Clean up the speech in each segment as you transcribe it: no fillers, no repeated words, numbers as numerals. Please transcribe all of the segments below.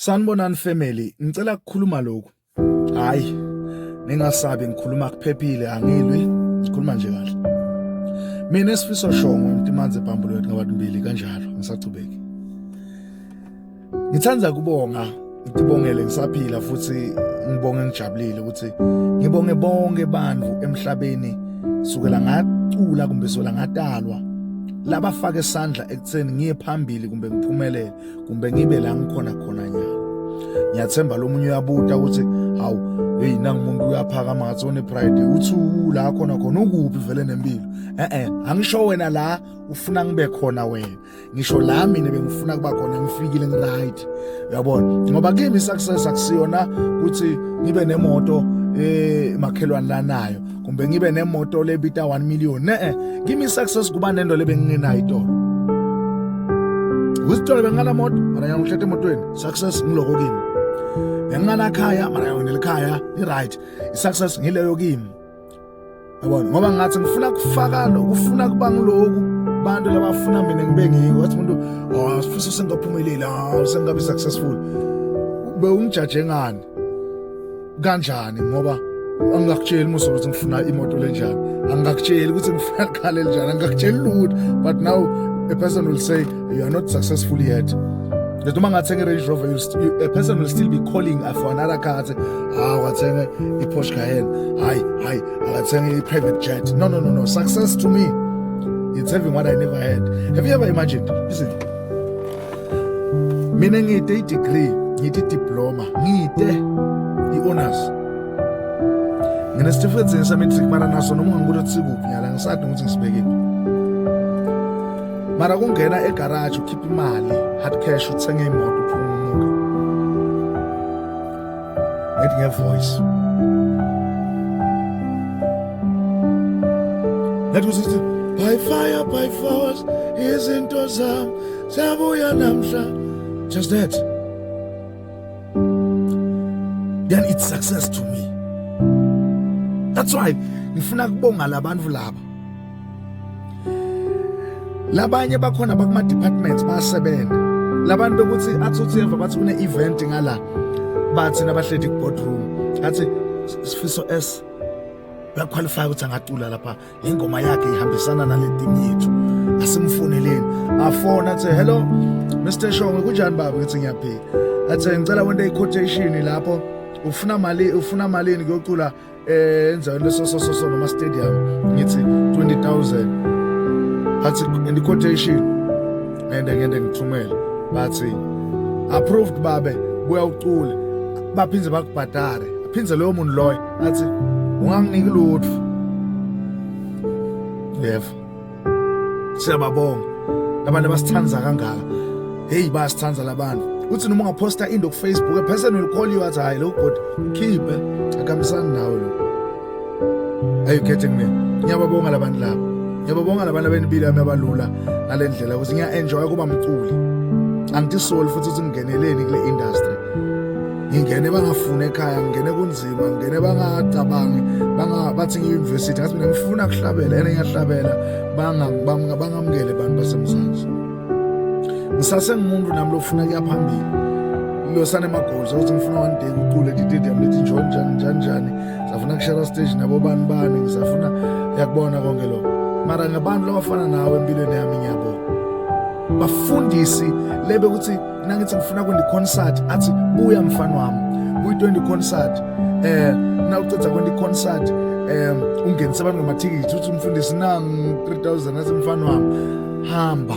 Sanibonani family, ngicela ukukhuluma lokhu. Hayi, ningasabi ngikhuluma kuphephile angilwi, ngikhuluma nje kahle. Mina Sifiso Shongwe Mtimanzi Bhambulo wethu ngabantu mbili kanjalo, ngisachubeki. Ngithanda kubonga, ngibongele ngisaphila futhi ngibonge ngijabulile ukuthi ngibonge bonke abantu emhlabeni sukela ngacula kumbe sukela ngatalwa labafaka isandla ekutheni ngiye phambili kumbe ngiphumelele kumbe ngibe la ngikhona khona nyalo. Ngiyathemba lo munye uyabuta ukuthi hawu, hey, nangumuntu uyaphakama ngathi one pride, uthi la khona khona ukuphi vele nempilo. Eh, angisho wena la ufuna ngibe khona wena, ngisho la mina bengifuna kuba khona, ngifikile, ngiright, uyabona, ngoba kimi success akusiyona ukuthi ngibe nemoto makhelwane lanayo kumbe ngibe nemoto lebita 1 million. Ne kimi success kuba nento lebengingenayo itolo, ukuthi bengingana moto mara ngihlete emotweni, success ngiloko kimi. Bengingana khaya mara nginelikhaya, i-right, i-success ngileyo kimi, yabona, ngoba ngathi ngifuna kufaka lo kufuna kuba ngiloku bantu labafuna mina ngibe ngiko. Wathi umuntu, "Oh, Sifiso sengaphumeleli, ah, sengabe successful." Bewungijaje ngani, kanjani? Ngoba angingakutsheli muso ukuthi ngifuna imoto lenjani, angingakutsheli ukuthi ngifuna ikhaya elinjani, angingakutsheli lutho, but now a person will say you are not successful yet. Ngithi uma ngathenga i-Range Rover, a person will still be calling for another car, athi, "Ah, wathenga i-Porsche Cayenne." Hayi, hayi, akathenga i-private jet. No, no, no, no. Success to me, it's having what I never had. Have you ever imagined? Listen, mina ngide i-degree, ngide i-diploma, ngide i-honors, ngine-certificate sematric, mara naso noma ungangibuza ukuthi sikuphi nyala, ngisadi ukuthi ngisibekephi. Mara kungena egaraji, ukhipha imali hard cash, uthenge imoto, uphumuke, ngithi ngevoice, ngathi usithi by fire by force, izinto zami ziyabuya namhla, just that, then it's success to me. That's why ngifuna kubonga labantu laba. Labanye bakhona bakuma departments bayasebenza, labantu bekuthi athi uthi eva bathi kune event ngala, bathi nabahledi ku boardroom, athi Sifiso S uyaqualify ukuthi angacula lapha, ingoma yakhe ihambisana nale team yethu, asimfoneleni. Afona athi, "Hello, Mr Shongwe, kunjani baba?" Ngithi, "Ngiyaphila." Athi, "Ngicela wente i-quotation lapho, ufuna mali, ufuna malini kuyocula endaweni leso so so so noma stadium?" Ngithi, "20000." Athi, "And quotation ngende ngende ngithumele." Bathi, "Approved babe, buya ucule." Baphindze bakubhadare, aphindze loyo muntu loyo athi, "Unganginiki lutho." Yebo, siyababonga abantu abasithanza kangaka. Hey, bayasithanza labantu. Uthi noma ungaphosta into ku Facebook, a person will call you, athi, "Hayi, lo bot ukhiphe, akambisani nawe lo." Are you getting me? Ngiyababonga labantu laba, ngiyababonga labantu abenibili yami abalula ngale ndlela, ukuthi ngiya-enjoya kuba mculi. Angitisoli futhi ukuthi ngingeneleni kule industry. Ngingene bangafuni ekhaya, ngingene kunzima, ngingene bangacabangi, banga bathi ngiyi-university, ngathi mina ngifuna kuhlabela and ngiyahlabela, bangamukele abantu baseMzansi. Ngisasengumuntu nami lofuna kuya phambili, losana emagoals ukuthi ngifuna one day ucule di-stadium lethi njani njani njani njani, ngisafuna kushare stage nabo bani bani, ngisafuna yakubona konke lokho. Mara ngabantu labafana nawe empilweni yami, ngiyabonga bafundisi lebe ukuthi nangithi ngifuna kwenda concert, athi, "Buya mfana wami, buyi-20 concert." Nawuceda kwenda concert, ungenise abantu ngamathikithi, uthi umfundisi, "Nang 3000." Athi, "Mfana wami, hamba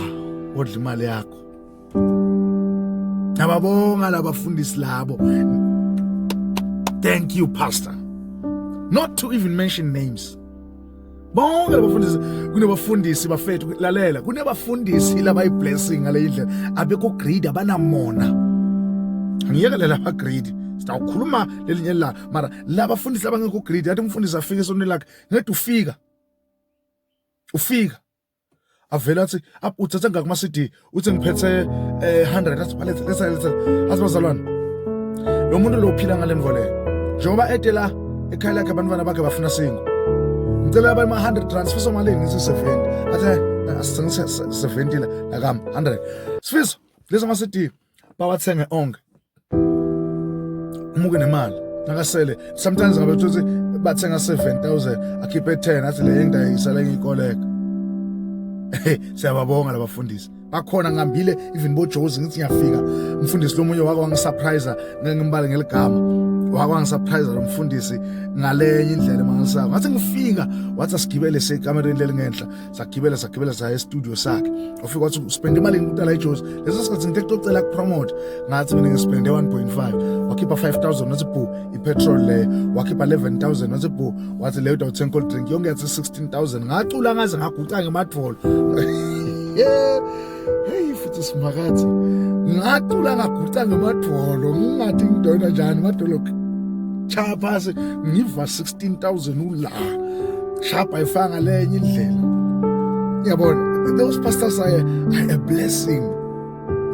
odla imali yakho." Ngiyababonga labafundisi labo. Thank you, pastor, not to even mention names, bonke labafundisi. Kunebafundisi bafethu, lalela, kunebafundisi labayi-blessing ngale indlela, abekho greed, abanamona. Angiyekele laba greed, sitawukhuluma lelinye la. Mara labafundisi labangekho greed, athi umfundisi afike esontweni lakhe, ngede ufika ufika avele athi, "Uthathe ngakuma kuma-CD?" Uthi, "Ngiphethe 100." Athi, "Balethe, letha, letha." Athi, "Bazalwane, lo muntu lo uphila ngale mvo leyo, njengoba ete la ekhaya lakhe, abantwana bakhe bafuna singo, ngicela abe ma-100 rand." "Sifiso, malini?" Ngithi, "70." Athi, "Asithengise 70 la, lakami 100. Sifiso, lezi ama-CD bawathenge onke." Umuke nemali nakasele. Sometimes ngabe uthi bathenga 7000, akhiphe 10, athi le engidayisela ngiyikoleka. Siyababonga labafundisi bakhona ngihambile, even boJozi. Ngithi ngiyafika, umfundisi lomunye wake wangisurprise, ngeke ngimbale ngeligama, wake wangisurprise lo mfundisi ngalenye indlela emangalisako. Ngathi ngifika, wathi asigibele sekamereni lelingenhla. Sagibela, sagibela, saya e-studio sakhe. Wafika wathi, "Uspende imali ngikutala iJozi leso sikhathi ngithe kucela kupromote." Ngathi mina ngispende 1.5. Wakhipha 5000, wathi bu ipetrol leyo. Wakhipha 11,000, wathi bu, wathi leyo utawuthenga cold drink yonke. Yathi 16,000. Ngacula ngaze ngaguca ngemadvolo. Hey, futhi simakathi, ngacula ngaguca ngemadvolo, ngingathi ngidoyina njani madolo chaya phasi, ngiva 16,000 ula shapa ifanga lenye indlela, yabona. Those pastors are a blessing,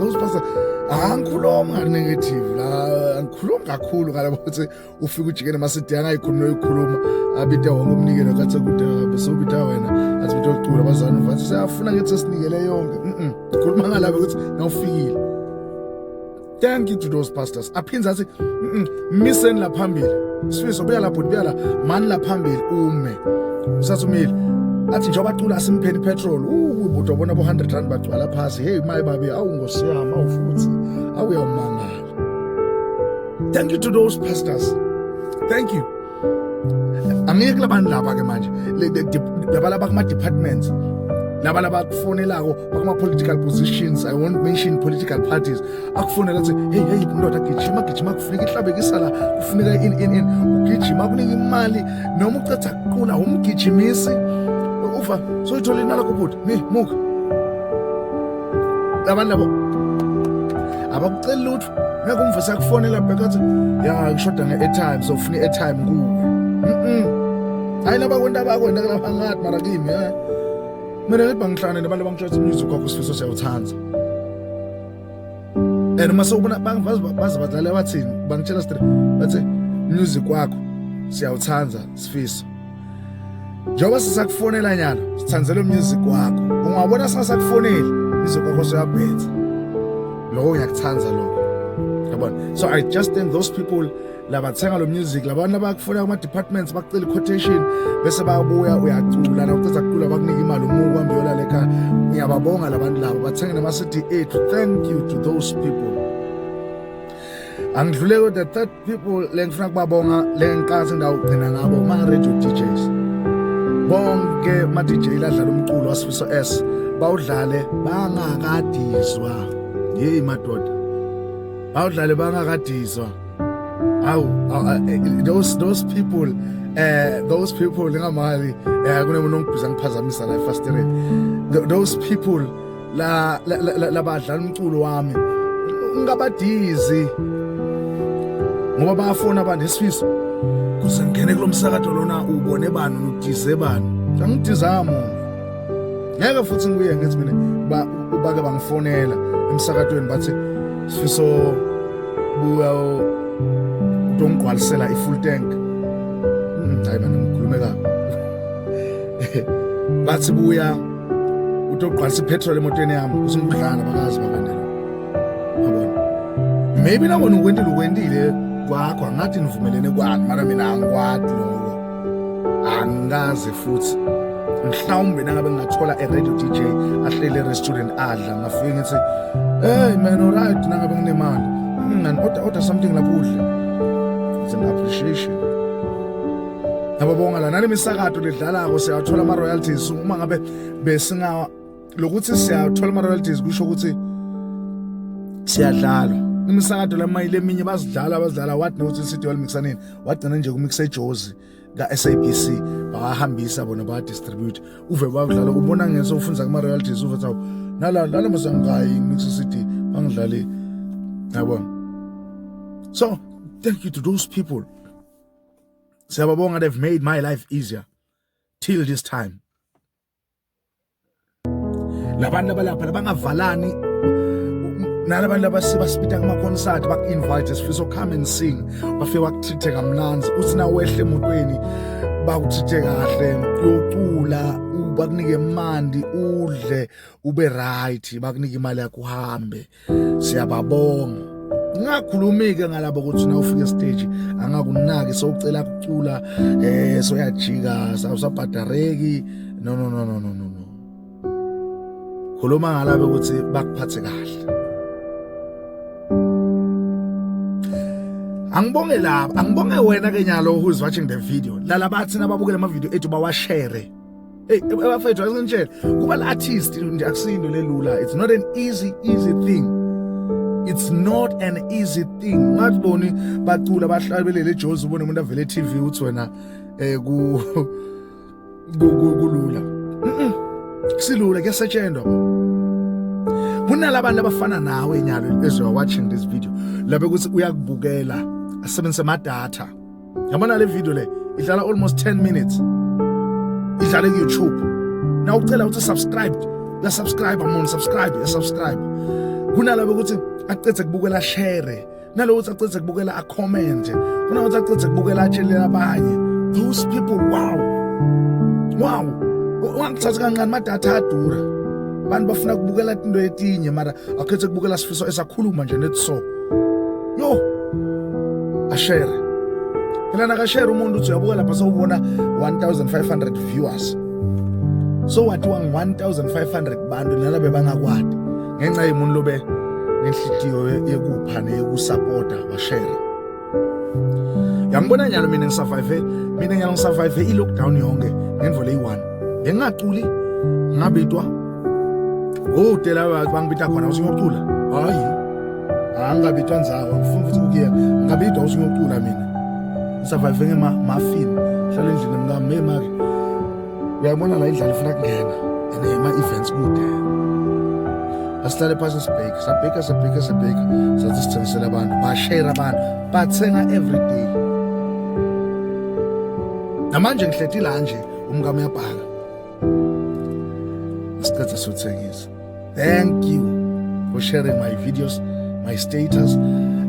those pastors. Angikhulumi nga-negative la, angikhulumi kakhulu ngalabo ukuthi ufike ujikene ama-CD, angayikhulumi noyikhuluma, abite wonke umnikelo kathi kude, bese ubita wena, athi ukuthi ocula abazali vathi siyafuna ngithi sinikele yonke. Khuluma ngalabo ukuthi nawufikile. Thank you to those pastors. Aphinze athi, "Miseni la phambili, Sifiso, buya lapho, buya la mani la phambili." Ume usathi umile, athi njengoba acula, asimpheni petrol. Ubudo bona bo 100 rand bagcwala phasi. Hey maye babe, awu ngosiyama, awu futhi, awu uyawumangala. Thank you to those pastors, thank you. Angeke kulabantu laba ke manje, laba laba kuma departments, laba laba kufonelako bakuma political positions, I won't mention political parties, akufonela athi, "Hey, hey ndoda, gijima, gijima, kufuneka ihlabekisa la, kufuneka in in in." Ugijima kunika imali noma ucetha kuqula umgijimisi ufa soyithola imali yakho bhuti mi muka. Labantu labo abakuceli lutho, ngeke umve sakufonela bheka athi, "Ya, ngishoda nge-airtime, so ufuna i-airtime kuwe." Hayi, labakwenta abakwenta kulapha ngathi, mara kimi, mina ngithi bangihlangane nabantu abangitshela ukuthi music wakho, Sifiso, siyawuthanda. And uma sewubona baze badlale bathini, bangitshela straight, bathi, "Music wakho siyawuthanda, Sifiso, njengoba sisakufonela nyalo sithandzele music wakho. Ungabona singasakufoneli, music wakho suyabhetha." Lokho ngiyakuthanda lokho, yabona. So I just thank those people labathenga lo music, labantu abakufuna kuma-departments, bakucela i-quotation, bese bayabuya, uyacula, na uceda kucula bakunika imali, umuku uhambe uyolala ekhaya. Ngiyababonga labantu labo bathenge nama-CD ethu. Thank you to those people. Angidlule ku the third people le ngifuna kubabonga, le ngiqakathi ngawugcina ngabo, ma-radio DJs bonke, ma-DJ ladlala umculo waSifiso S, bawudlale bangakadizwa. Yeyi madoda, bawudlale bangakadizwa. Awu, those people, those people ngamali, kunemuntu ongibhiza ngiphazamisa la efasitereni. Those people la labadlala umculo wami ngabadizi, ngoba bayafona abantu, "Esifiso, kuze ngene kulomsakazo lona, ubone bani, udize bani?" Angidizanga muntu, ngeke futhi ngibuye ngithi mina bake bangifonela emsakatweni bathi, "Sifiso, buya utongigcwalisela i-full tank." Hayi mana, ngikhulume kabi. Bathi, "Buya utogcwalisa ipetrol emotweni yami kuze ngikudlala." Bakazi bakandela, yabona. Maybe nabona ukwentile, ukwentile kwakho, angathi nivumelene kwani, mara mina angikwati lokho, angikaze futhi. Mhlawumbe nangabe ngingathola a radio DJ ahlele e-restaurant adla, ngafike ngithi, "Hey man, alright," nangabe nginemali, and order something lapho udle. It's an appreciation. Ngababonga la nale misakato ledlalako, siyathola ama royalties. Uma ngabe besinga lokuthi siyathola ama royalties, kusho ukuthi siyadlalwa imisakato lamayile eminye bazidlala, bazidlala wathi nokuthi sithi walimixa nini, wagcina nje kumixa eJozi ka-SABC, bakahambisa bona, baya-distribute, uve bakudlala, ubona ngeso ufunza kuma-royalties, uve awu nala nala masangayi mix CD bangidlali, yabona. So thank you to those people, siyababonga. They've made my life easier till this time. Labantu abalapha labangavalani nalabantu abasibita kuma-concert, baku-invite, "Sifiso, come and sing." Bafike bakutreat kamnanzi, uthi na wehle emotweni bakutreat kahle, uyocula, bakunike imandi, udle, ube right, bakunike imali yakho uhambe. Siyababonga. Ngingakhulumi-ke ngalabo ukuthi na ufika esiteji angakunaki, sowucela kucula, soyajika, sawusabhadareki. No, no, no, no, no, no, no. Khuluma ngalabo ukuthi bakuphathe kahle. Angibonge laba, angibonge wena ke nyalo who is watching the video. Lala bathi nababukela ama video ethu bawashare. Hey, abafethu, asingitshele, kuba la artist nje akusinto lelula. It's not an easy thing. It's not an easy thing. Ngathi boni bacula bahlabelele eJozi, ubone umuntu avele e-TV, uthi wena ku kulula. Silula, kuyasetshenzwa. Kunalabantu abafana nawe nyalo as you are watching this video, labe ukuthi uyakubukela asebenzise ama-data. Yabona le video le idlala almost 10 minutes, idlala ku-YouTube. Na ucela ukuthi subscribe, uyasubscribe, amon subscribe, uyasubscribe. Kunalabo ukuthi acethe kubukela, share, nalowo ukuthi acethe kubukela, acomment, kunalowo ukuthi acethe kubukela, atshele abanye. Those people, wow, ungangithathi kancane, amadatha adura, abantu bafuna ukubukela into etinye, mara akhethe kubukela Sifiso esakhuluma nje nethi so yo ashare phela. Nakashare umuntu uthi uyabuka lapha, sewubona 1500 viewers, so wathiwa ngu-1500 bantu nala bebangakwadi ngenxa yemuntu lobe nenhlitiyo yekupha neyekusapota, washare. Yangibona nyalo mina ngisurvive, mina nyalo ngisurvive i-lockdown yonke ngendvo leyi-one, bengingaculi, ngabitwa kude la bangibita khona uthi ngiyocula. Hayi, angingabitwa ndzawo, angifuni futhi ukuya ngabitwa uthi ngiyocula. Mina ngisurvive ngema-muffin, hlala endlini mkami memake. Uyayibona la indlala ifuna kungena and ema-events kude. Asihlale phasi sibheke, sabheka, sabheka, sabheka, sathi sithengisela abantu, bashare, abantu bathenga every day. Namanje ngihleti la nje, umkami uyabhaka, sicethe sothengisa. Thank you for sharing my videos, my status,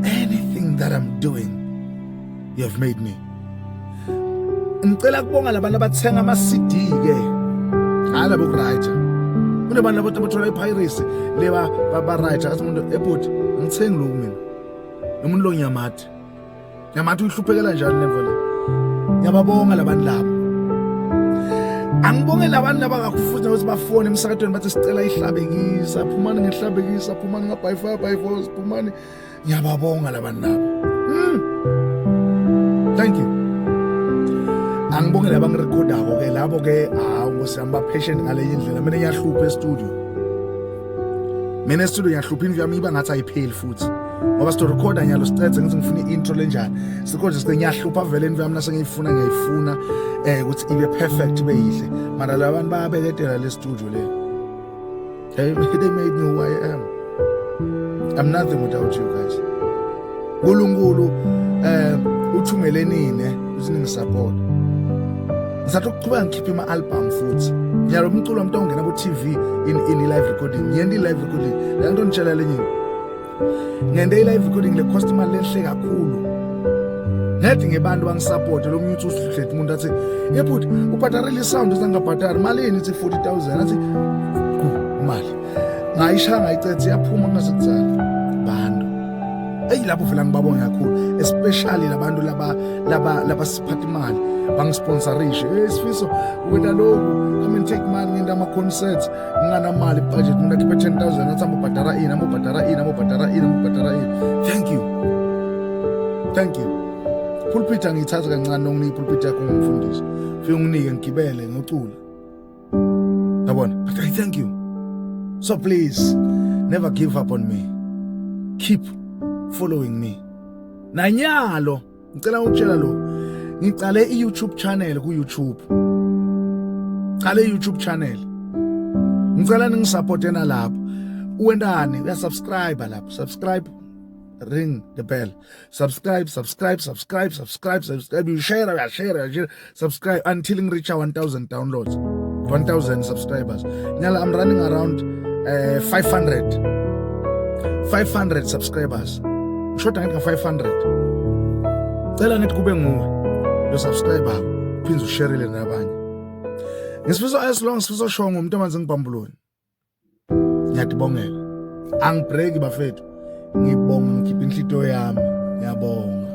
anything that I'm doing. You have made me. Ngicela kubonga labantu abathenga ama-CD ke, hayi labo ku-writer. Kunebantu labo abathola i-piracy le, ba-writer, athi umuntu ebhuti, angithengi lokhu mina. Nomuntu lo ngiyamathi, ngiyamathi uyihluphekela njani lemvo le. Ngiyababonga labantu labo. Angibonge labantu laba kakhulu ukuthi bafone emsakatweni bathi sicela ihlabekisa, phumani ngehlabekisa, phumani nga-by fire by force, phumani. Ngiyababonga labantu labo. Thank you. Angibonge laba ngirekhodako ke, labo ke, hawu nkosi yami, ba-patient ngale indlela. Mina ngiyahlupha e-studio, mina e-studio ngiyahlupha, indlu yami iba ngathi ayipheli futhi ngoba sitorekhoda nyalo, sicedze ngithi ngifuna i-intro lenjani, sikhonje sike ngiyahlupha vele indlu yami nase ngiyifuna, ngiyayifuna ukuthi ibe perfect, ibe yihle, mara labantu bayabeketela le studio le. They made me who I am. I'm nothing without you guys. Nkulunkulu uthumele nine ukuthi ningisupport. Ngisathi ukuqhubeka ngikhiphe ama-album futhi. Ngiyalo umculo wami ungena ku-TV in live recording. Ngiyenta i-live recording. La nto ngitshela lenye. Ngente i-live recording le cost imali lenhle kakhulu. Nedi ngebantu bangisupport, lo munye uthi usihlethe umuntu athi, "Yebhuti, ubhadarile isound?" Uthi angabhadari malini, ithi 40,000, athi ku imali. Ngayishaya ngayicethe yaphuma kungasekudzala. Bantu. Eyi, lapho vele ngibabonge kakhulu, especially labantu laba labasiphatha imali, bangisponsorishe. Hey Sifiso, wena lokhu, come and take money, ngenta ama concerts nginganamali budget, umuntu akhiphe 10,000 athi ambobhadara ini, ambobhadara ini, ambobhadara ini, ambobhadara ini. Thank you. Thank you. Pulpit angiyithathi kancane, nonginike ipulpit yakho ngimfundisi. Fike unginike ngigibele ngicula. Yabona? But I thank you. So please never give up on me. Keep following me. Nanyalo ngicela ukutshela lo, ngicale i-YouTube channel ku YouTube. Cale i-YouTube channel. Ngicela ningisupporte nalapho. Uwentani? Uyasubscribe lapho. Subscribe, ring the bell, subscribe, subscribe, subscribe, subscribe, subscribe, you share, you share, you share, subscribe until ngireach 1000 downloads, 1000 subscribers. Nyala I'm running around 500 500 subscribers, ngishoda ngithi nga-500. Cela ngithi kube nguwe lo subscriber, uphinde usharile nabanye. Ngisifiso as long Sifiso Shongo umuntu amanzi ngibambulweni. Ngiyadibongela, angibreaki bafethu, ngibonga ngikhipha. inhlito yami. Ngiyabonga.